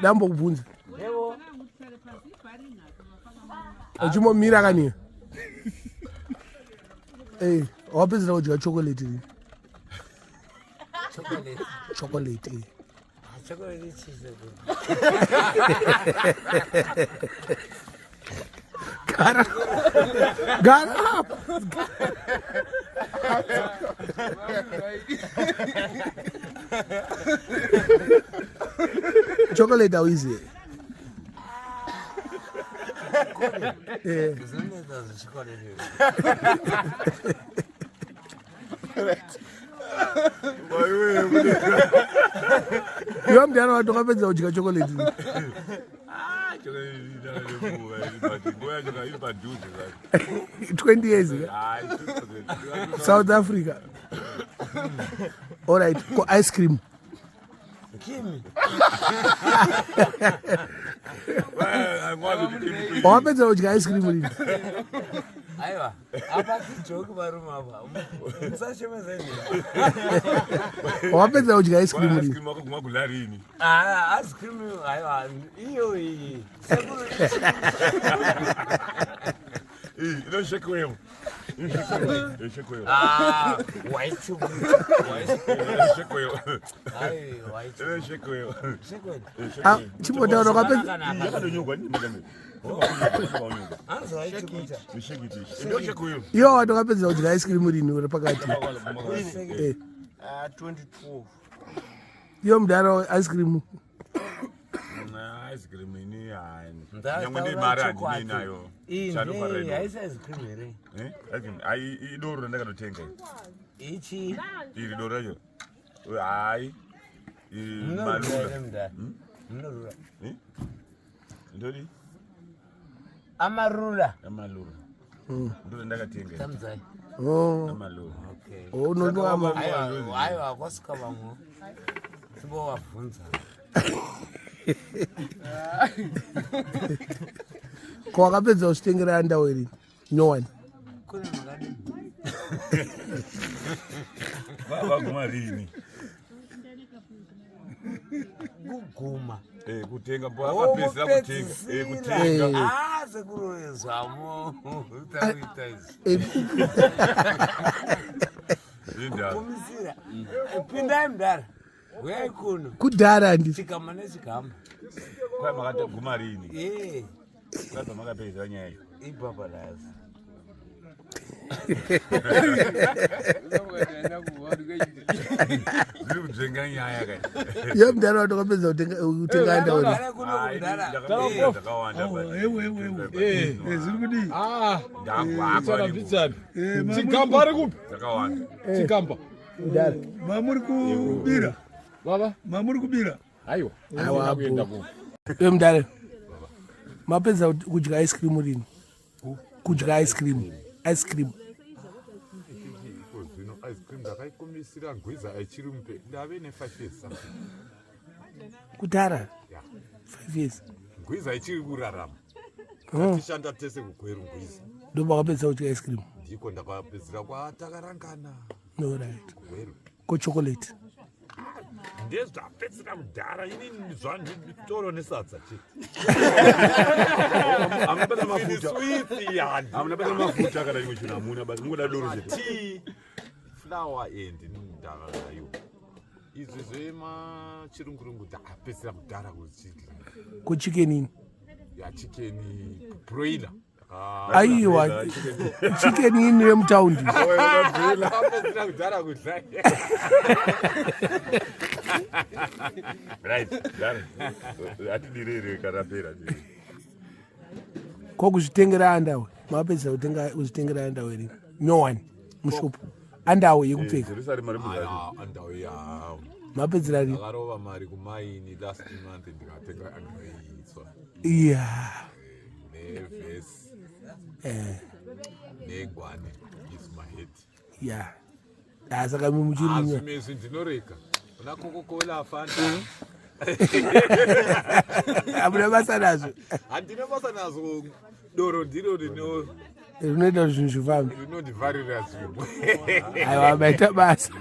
Dambokubvunza. Uchimbomira kani? Eh, wapedzera kudya chocolate rini? Chocolate. Chocolate. Eh. Ah, chocolate cheese. Gara. Gara apa. Chocolate hauizi. Eh. Iwe mudhara wato wakapedza kudya chocolate. Ah, chocolate 20 years. South Africa. All right, ko ice cream. Kimi. Wapedza kudya ice cream rini? Aiwa, apa tijoki varume apa. Musashemeza ini. Wapedza kudya ice cream rini? Wakaguma kudya rini? Ah, ice cream aiwa, iyo iyi. Sekuru. Inoshekweyo. Ah, white chocolate. Ai, white. Inoshekweyo. Chocolate. Ah, chimbotaura wakapedza Hanzi white chocolate. iwe wati wakapedza kudya ice cream rini uri pakati? Eh. Ah, 2012. Iwe mudhara ice cream. Ice cream ini hayi. Ndataura Nyangwe ndimari chokwadi. handinei nayo. Iyi Chanofarira ndei, idoro. haisi ice cream here. Eh? Ice cream. Ai idoro randakatotenga iri. Ichi. Iri doro racho. Hayi. Iri Munorura here malula. mudhara? Munorura. Eh? Ndodi? Amarula. Amalula. Ndoro ndakatenga. iri. Tamzai. Oh, Amalula. Okay. oh, unonwa ama. Aiwa, aiwa, kwasvika vamwe. Simbovabvunza. Ko wakapedza kuzvitengera underwear rini? Nyowani. Kune makadini? Vaguma rini? Kuguma. Eh, kutenga akapedzisira kutenga. Eh, kutenga. Eh. Ah, sekuru zvamo. Takuita izvi. Eh, Indaba. Kumisira. Pindai mudhara. Uyai kuno. Kudhara handiti. Chigamba nechigamba. Kwai makatoguma rini? Eh, Kwai pamakapedzisira nyaya iyo. ibaba lazi. Zviri kudzvenga nyaya kai. Iwe mudhara wati wakapedza kutenga underwear rini? Mudhara kuno kumudhara. Ndakawanda. Zviri kudii? Ah, Ndagwagwa. bitsana. Chigamba ari kupi? Dzakawanda. Chigamba. Mudhara. Mamuri kubira, Baba. mamuri kubira. Aiwa. Aiwa, Kuenda apo. ku. Iwe mudhara. Mapedza kudya ice cream rini? Kudya ice cream. Ice cream. Iko zvino ice cream ndakaikumisira ngwiza aichiri mupe ndave ne5 years something. Kudhara. Yeah. 5 years. Ngwiza ichiri kurarama. Tishanda tese kuGweru ngwiza. Ndopakapedza kudya ice cream. Ndiko ndakapedzera kwatakarangana No right. kuGweru. Ko chocolate. Ndezvapedzera kudhara inini zvanditoro nesadza chete. Hamuna basa mafuta. Sweet yani. Hamuna basa mafuta kana chimwe chinhu hamuna basa. Mungoda doro chete. Tea, flour and ndakaiwa. Izvi zvemachirungurungu ndakapedzera kudhara kuchidya. Ko chicken ini. Ya chicken broiler. Aiwa. Chicken ini yemutaundi. Ndakapedzera kudhara kudya. Right. Done. Atidirere karapera. Ko kuzvitengera underwear. Mapedza kutenga kuzvitengera underwear rini? Nyowani mushop. Underwear yekupfeka. Jerusarema rimuzasi. Andau ya. Mapedzera rini? Ndakarova mari kumaini last month ndikatenga andau itsva Yeah. nevhesi Eh. negwani is my head. Yeah. Ah, saka muchiri Zvimwe izvi ndinorega. Una Coca-Cola, Fanta. Hamuna basa nazvo. Handina basa nazvo. Doro ndiro rino Rinoita kuti zvinhu zvifambe. rinondivharira zvimwe. Aiwa maita basa.